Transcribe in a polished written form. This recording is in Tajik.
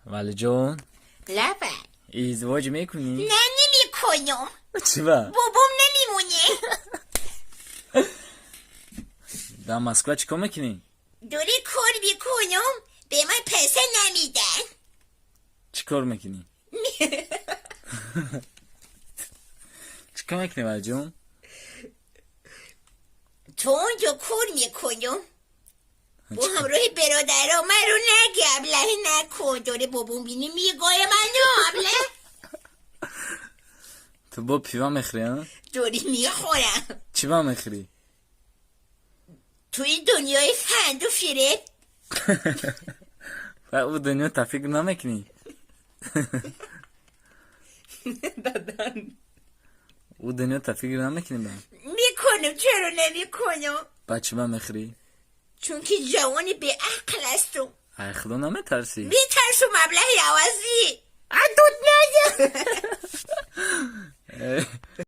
Вале ҷон. Лабай. Издивоҷ мекунӣ? Не, намекунам. Чиба? Бобом намемоне. Дар Москва чӣ кор мекунӣ? Дори кор мекунам, ба ман песа намидан. Чӣ кор мекунӣ? Чӣ кор мекунӣ, Вале ҷон? То онҷо кор мекунам. Бо ҳамроҳи бародаро маро наге, аблаҳ, накун. Дори бобом бини, мегоя ману, аблаҳ. Ту бо пива мехӯрӣ, а? Дори мехӯрам. Чиба мехӯрӣ? Ту ин дунёи фанду фиреб. Ва ӯ дунё та фикр намекунӣ? Дадан. Ӯ дунё та фикр намекунӣ ба? Мекунам, чаро намекунам? Ба чиба мехӯрӣ? Чунки ҷавони беақл ҳастум. Ай, Худо наметарсӣ? Метарсум, аблаҳи авазӣ. Адуд надя.